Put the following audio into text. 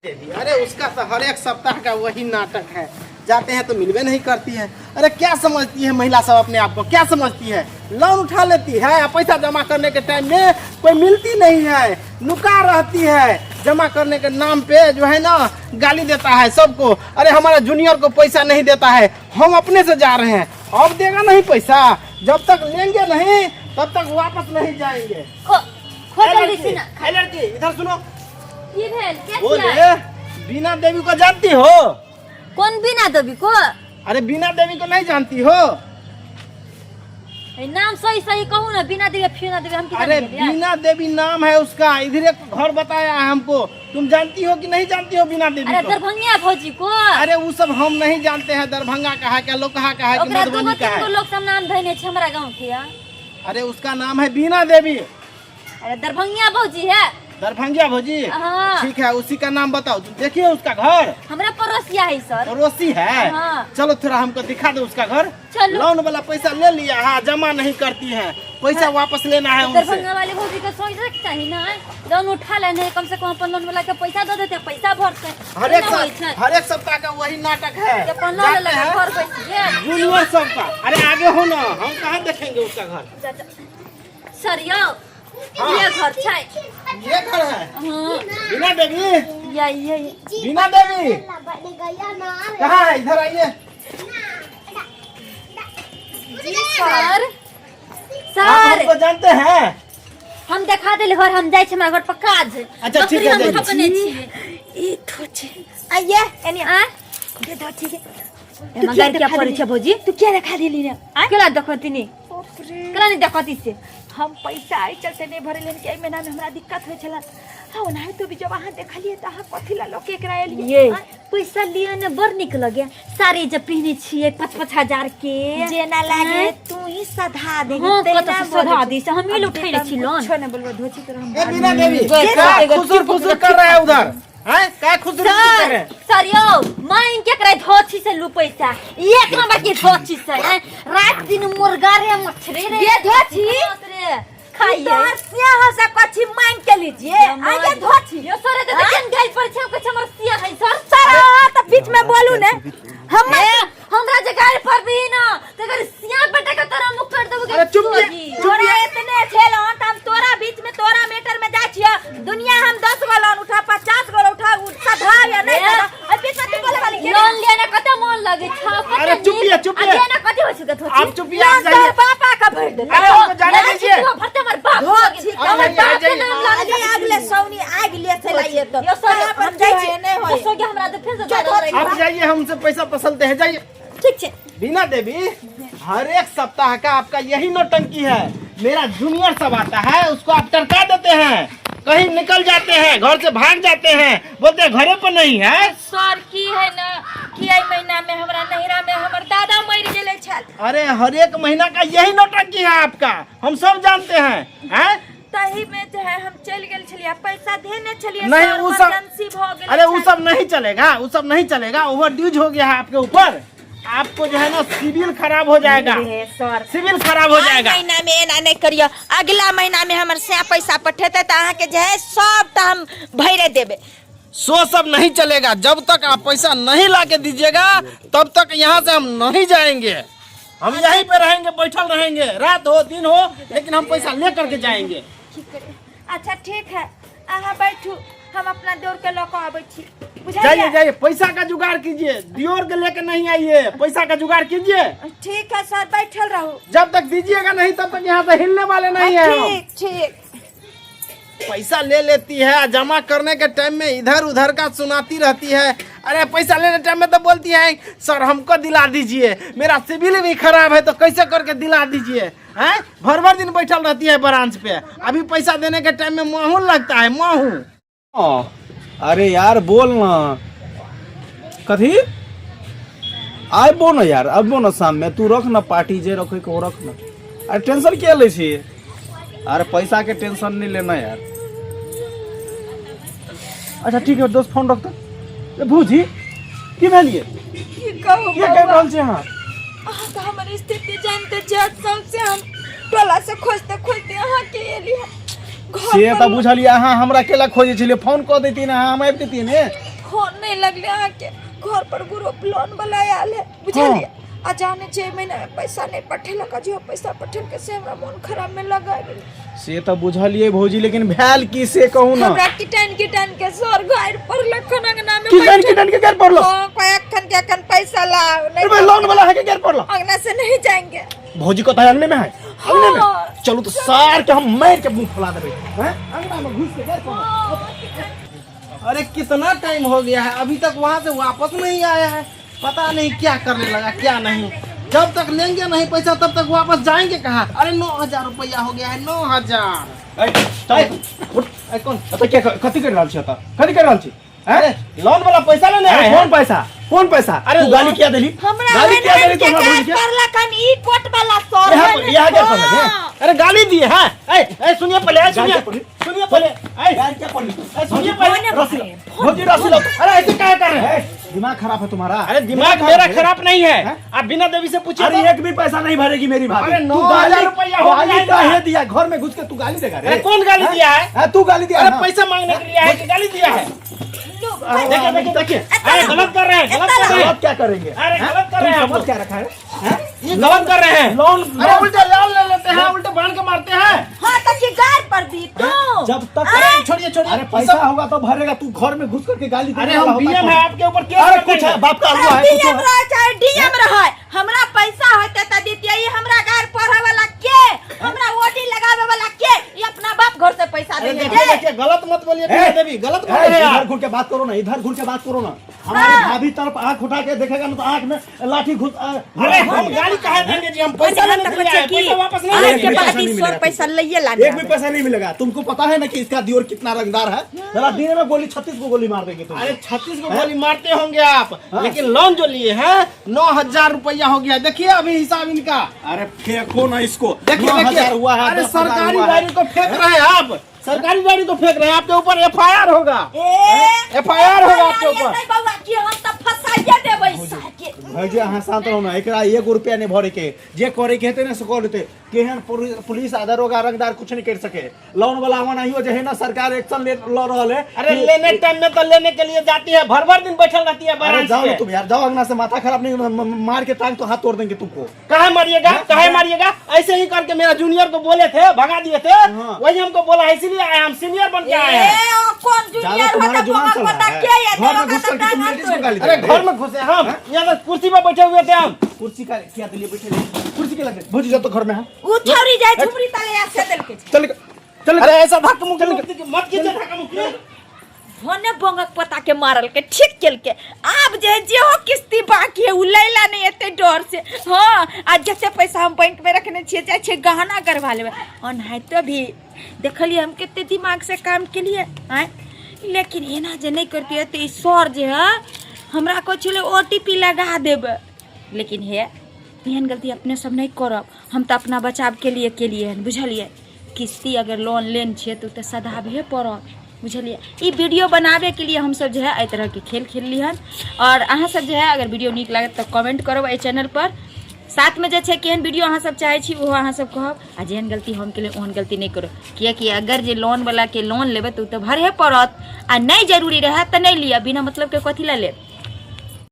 देवी, अरे उसका तो हर एक सप्ताह का वही नाटक है, जाते हैं तो मिलवे नहीं करती है। अरे क्या समझती है महिला सब अपने आप को, क्या समझती है? लोन उठा लेती है और पैसा जमा करने के टाइम में कोई मिलती नहीं है, नुका रहती है। जमा करने के नाम पे जो है ना गाली देता है सबको। अरे हमारा जूनियर को पैसा नहीं देता है, हम अपने से जा रहे हैं, अब देगा नहीं पैसा, जब तक लेंगे नहीं तब तक वापस नहीं जाएंगे। खो खो ए जल्दी लड़की, से ना। ए लड़की इधर सुनो। की भेल के बोले छियै? बीना देवी को जानती हो? कोन बिना देवी को? अरे बीना देवी को नहीं जानती हो? ए, नाम सही सही कहू ना, बिना देवी फिर ना देवी हम की अरे जाने गेलियै? बीना देवी नाम है उसका, इधर एक घर बताया है हमको, तुम जानती हो कि नहीं जानती हो बीना देवी अरे को? दरभंगिया भौजी को? अरे वो सब हम नहीं जानते हैं, दरभंगा का है क्या लोकहा का है कि ओकरा दूगो मधुबनी का तीन गो है। लोग सब नाम धैने छै हमरा गांव के। अरे उसका नाम है बीना देवी। अरे दरभंगिया भौजी है। दरभंगिया भौजी? हाँ। ठीक है, उसी का नाम बताओ, तुम देखिए उसका घर। हमरा पड़ोसिया है सर। पड़ोसी है? हाँ। चलो थोड़ा हमको दिखा दो उसका घर। चलो। लोन वाला पैसा ले लिया है, जमा नहीं करती है, पैसा वापस लेना है उनसे। दरभंगा वाले भौजी के सोच के चाही ना, लोन उठा लेने कम से कम अपन लोन वाला के पैसा दे देते, पैसा भरते। हर एक एना होइ छै। हर एक सप्ताह का वही नाटक है। के अपन लोन जाते लेलक हैं, घर बैठ गेल। जूनियर सबका। अरे आगे हो ना, हम कहाँ देखेंगे उसका घर? जा, जा। सर यौ। हाँ। ये घर छै। ये घर है? हाँ। बीना देवी। या ये बीना देवी कहाँ है? इधर आइए। जी सर। आप सर हमको जानते हैं? हम देखा देली घर, हम जाइ छी, हमरा घर पर काज। अच्छा, ठीक बकरी है, हम जाइए। थकने छियै। ई थोचे आइए एनी आ दे दो ठीक है। एमा गारि क्या पड़ै छै भौजी? तू क्या देखा देली रे? आ केला देखतिनी? केला नहीं देखती से? हम पैसा आई चलते नहीं भरेले कि एहि महीना में हमरा दिक्कत होइ छला। हाँ, ओनाहे तो भी जब अहाँ देखलिए तऽ अहाँ कथी ला लऽ के एकरा एलिए? ये पैसा लिए ने बड़ निक लगे, साड़ी जे पहिने छियै 5-5 हजार के। जेना लागे आँय? तू ही सधा देगी। हाँ, तेना कतऽ से बोलै सधा छी। दी से? हमही अब उठैले देख, छी हम लोन। कुछो नहि बोलबो धोची तोरा हम। ए बीना देवी, गए, क्या गए, खुसुर फुसुर कर रहा है उधर हैं? क्या खुसुर फुसुर कर रहे हैं? सर यौ, मांग के करे धोछी से लू पैसा, एक नंबर के धोछी से हैं? रात दिन मुर्गा रे मछली रे। ये धोछी? रे खाइए। तोहर सियाह से कथी मांग के लीजिए आगे धोछी। यो सर तो केन गाल पर छै कुछ हमर सिया है सर। सर अहाँ तऽ बीच में बोलू ने हम। ए, हमरा जे गाल पर भी ना तो अगर सिया बेटा के तोरा मुख कर देबो। अरे चुप ये, चुप। तोरा एतने छेल हन तऽ हम तोरा बीच में तोरा मैटर में जाइ छियै। दुनिया हम 10 गो लोन उठा, 50 गो उठा, सधा या नहीं ए। सधा, एहि बीच में तू बोले वाली के? लोन लेना कते मन लगे छौ कते। अरे चुप ये, चुप ये। आ देना कते होइ छै धोछी? आप चुप ये, आप लोन जाइए। तोहर पापा का भरि देतै। अरे हमको जाने दीजिए। भरते हमर बाप। धोछी हमर आइए, बाप के आइए। नाम लाने। अरे अगले सौनी आगि ले चलाइए तो यो सर कहाँ पर हम जाइ छी। नहीं होय। तो सोगे हमरा तो फेर से ज्यादा धोछी। आप जाइए, हमसे पैसा पसंद है, जाइए। ठीक छै। बीना देवी, हर एक सप्ताह का आपका यही नौटंकी है। मेरा जूनियर सब आता है, उसको आप टरका देते हैं, कहीं निकल जाते हैं, घर से भाग जाते हैं, बोलते हैं घरे पर नहीं है। सर की है ना कि एहि महीना में हमरा नैहरा में हमर दादा मरि गेलै छल। अरे हर एक महीना का यही नौटंकी है आपका, हम सब जानते हैं, हैं? तही में जे है हम चलि गेल छलियै, पैसा धेने छलियै। नहीं, सर, उ सब- इमरजेंसी भऽ गेलै अरे वो छल। सब नहीं चलेगा, वो सब नहीं चलेगा। ओवर ड्यूज हो गया है आपके ऊपर, आपको जो है ना सिविल खराब हो जाएगा। रे सर। सिविल खराब हो एहि जाएगा। महीना में एना नहि करियौ, अगला महीना में हमर सैं पैसा पठेतै तऽ अहाँके जे है सबटा हम भरि देबै। सो सब नहीं चलेगा, जब तक आप पैसा नहीं ला के दीजिएगा तब तक यहाँ से हम नहीं जाएंगे। हम यहीं पे रहेंगे, बैठल रहेंगे, रात हो दिन हो, लेकिन हम पैसा ले करके जाएंगे। की करियै? अच्छा ठीक है, अहाँ बैठू, हम अपना देवर के लऽ कऽ अबै छी। जाइए। बुझलियै? जाइए, पैसा का जुगाड़ कीजिए, दियोर के लेके नहीं आइए, पैसा का जुगाड़ कीजिए। ठीक है सर, बैठल रहू। जब तक दीजिएगा नहीं तब तक यहाँ से हिलने वाले नहीं है हम। ठीक ठीक। पैसा ले लेती है, जमा करने के टाइम में इधर उधर का सुनाती रहती है। अरे पैसा लेने टाइम में तो बोलती है सर हमको दिला दीजिए, मेरा सिविल भी खराब है तो कैसे करके दिला दीजिए। हैं, भर भर दिन बैठल रहती है ब्रांच पे, अभी पैसा देने के टाइम में माहू लगता है माहू। हाँ, अरे यार बोल ना, कथी आबो ना यार, आबो ना शाम में, तू रख ना पार्टी, जे रखे के वो रख ना। अरे टेंशन किया लै छी? अरे पैसा के टेंशन नहीं लेना यार। अच्छा ठीक है दोस्त, फोन रख। तो ए भौजी, की भेलिए? की कहू? के कहि रहल छी अहाँ? अहाँ तऽ हमर स्थिति जानते छियै, सबसे हम टोला से खोजते खोजते अहाँ के एली हन। घर से पर तऽ बुझलियै, अहाँ हमरा केला खोजै छलियै? फोन कऽ दैती ने अहाँ, हम आबि जैतियै ने। फोन नहीं लगले अहाँके घर पर ग्रुप लोन वाला आयल है बुझलियै आ जाने छै एहि महीना में पैसा नहीं पठेलक आ जे पैसा पठेलकै से हमरा मोन खराब में लगा गेल। से तऽ बुझलियै भौजी, लेकिन भेल की से कहू ना। हमरा किटन किटन के सर घर पड़लक खन अंगना में। किटन बैठल। किटन के घर पड़लो? हाँ, कोई अखन के अखन पैसा लाओ नहीं अरे लोन वाला है के घर पड़लो? अंगना से नहीं जाएंगे। भौजी कतऽ है? अंगने में है? अंगने में? हाँ। चलू तो सार के हम मार के मुंह फुला देबै हैं, अंगना में घुस के घर पड़लो। अरे कितना टाइम हो गया है, अभी तक वहाँ से वापस नहीं आया है। पता नहीं क्या करने लगा क्या नहीं। जब तक लेंगे नहीं पैसा तब तक वापस जाएंगे कहाँ? अरे 9000 रुपया हो गया है, 9000। ए, चल, उठ। ए, कौन? एतऽ के कथी कर रहल छी? एतऽ कथी कर रहल छी? अरे लोन वाला पैसा लेने अरे आए कौन हैं। पैसा? कौन पैसा? अरे तू गाली लोन- किया देली? हमरा गाली एहन किया एहन देली के तू हमरा गार भौजी के? पड़लक हन ई कोट वाला सर। यहाँ एहन पर- यहाँ क्या पड़लक, हाँ। हैं? अरे गाली दिए हैं। ए, ए, सुनिए पहले, ए, सुनिए। गाली क्या पड़ली? सुनिए पहले, ए, गाली क्या पड़ली? ए, सुनिए पहले। रस्सी लो। भौजी रस्सी लो। अरे ऐसे क्या कर रहे हैं? ए, दिमाग खराब है तुम्हारा। अरे दिमाग मेरा है। खराब नहीं है। हैं? आप बिना देवी से पूछिए अरे तो। एक भी पैसा नहीं भरेगी मेरी भाभी। अरे तू नौ गाली- हजार रुपया हो गाली गया है। काहे दिया? घर में घुस के तू गाली देगा रे? अरे कौन गाली हैं? दिया है? हैं, तू गाली दिया अरे है ना? पैसा मांगने के लिए आए कि गाली दिया है? लो, देखिए देखिए देखिए, अरे गलत कर रहे हैं, गलत कर रहे हैं। गलत क्या करेंगे? अरे हैं? गलत कर रहे हैं तुम आप समझ लोग। क्या रखा है? हैं? ये गलत कर रहे हैं। लोन अरे उल्टे लोन ले लेते हैं, उल्टे बांध के मारते हैं। हाँ तो की गार पर दी तू। जब तक अरे छोड़िए छोड़िए। अरे पैसा होगा तो भरेगा। तू घर में घुस करके गाली देने अरे वाला हम होता बीएम कौन? है, आपके ऊपर केस अरे कर कुछ है देंगे। बाप का अलुआ है, कुछ डीएम है। रहे चाहे डीएम रहे, हमरा पैसा होते त दितियै। ई हमरा गार पढ़े वाला के, हमरा ओटी लगावे वाला के, ई अपना बाप घर से पैसा अरे देंगे। देखिए देखिए, गलत मत बोलिए ए, बीना देवी, गलत बोल ए, रहे हैं इधर आप। घूर के बात करो ना, इधर घूर के बात करो ना। हमारे भाभी तरफ आंख उठा के देखेगा ना तो आंख में लाठी घुस अरे हम गाली काहे देंगे जी? हम पैसा लेने के लिए आए, पैसा वापस नहीं आज लेंगे। के पैसा बाद नहीं ई सौ मिलेगा पैसा तुमको। लइए लाने एक भी पैसा नहीं मिलेगा तुमको। पता है ना कि इसका दियोर कितना रंगदार है? जरा दिन में गोली 36 को गोली मार देंगे तुम। अरे 36 को गोली मारते होंगे आप, लेकिन लोन जो लिए हैं 9000 रुपया हो गया। देखिए अभी हिसाब इनका। अरे फेंको ना इसको। देखिए 9,000 देखिए हुआ है, अरे 10,000 सरकारी हुआ है। गाड़ी को फेंक रहे हैं आप, सरकारी गाड़ी को फेंक रहे हैं, आपके ऊपर एफ I R होगा, ए एफ I R होगा आपके ऊपर। नहीं बउआ की हम त फसाइए देबै साके। भौजी अहाँ शांत रहू ना। एकरा एगो रुपया नहीं भरे के, जे करे के हेतै ने से कर लेतै। केहन पुलिस आ दरोगा रंगदार कुछ नहीं कर सके। लोन वाला ओनाहियो जे है ना सरकार एक्शन ले ल रहल है। अरे लेने टाइम में तो लेने के लिए जाती है, भर भर दिन बैठल रहती है अरे ब्रांच जाओ ना पे। तुम यार, जाओ अंगना से, माथा खराब नहीं, मार के टांग तो हाथ तोड़ देंगे तुमको। कहाँ मारिएगा, कहाँ मारिएगा? ऐसे ही करके मेरा जूनियर को बोले थे, भगा दिए थे। हाँ। वही हमको बोला, इसीलिए आए हम, सीनियर बन के आए हैं। ए ओ कौन ज्यादा जूनियर तुम्हारा होता जुबान बोका चल रहा पता है। के ये घर में दरोगा घुस त करके तुम टांग लेडीज को तोड़। गाली अरे दे रहे घर में घुसे हम, यहाँ तो कुर्सी पर बैठे हुए थे हम। कुर्सी का क्या दिलिए बैठे रहे? कुर्सी के लगे भौजी जब तो घर में है। उ छौरी जाय झुमरी तले आ से देलके। चल चल। अरे ऐसा धक्का मुक्की मत कीजिए, धक्का मुक्की। होने बोंगक पता के मारल के ठीक केल के आब जे जेहो किस्ती बाकी है उ लैला नहीं एते डर से। हाँ आ जते पैसा हम बैंक में रखने छियै जाइ छियै गहना करवा लेबै। ओनाहितो भी देखलियै हम कते दिमाग से काम केलियै आँय, लेकिन एना जे नहीं करतियै तऽ ई सर जे है हमरा कहै छलै ओ टी पी लगा देबै, लेकिन हे एहन गलती अपने सब नहीं करब। हम तऽ अपना बचाव के लिए केलियै हन बुझलियै। किस्ती अगर लोन लेने छियै तऽ ओ तऽ सधाबहे पड़त बुझलियै। ई वीडियो बनाबे के लिए हमसब जे है एहि तरहके खेल खेलली हन। और अहाँ सब जे है अगर वीडियो नीक लागत तऽ कमेंट करब एहि चैनल पर। साथ में जे छै केहन वीडियो अहाँ सब चाहै छी ओहो अहाँ सब कहब। आ जेहन गलती हम केलियै ओहन गलती नहि करब, कियाकि अगर जे लोन वाला के लोन लेबै तऽ ओ तऽ भरहे पड़त, आ नहि जरूरी रहए तऽ नहि लिअ, बिना मतलब के कथी लए लेब।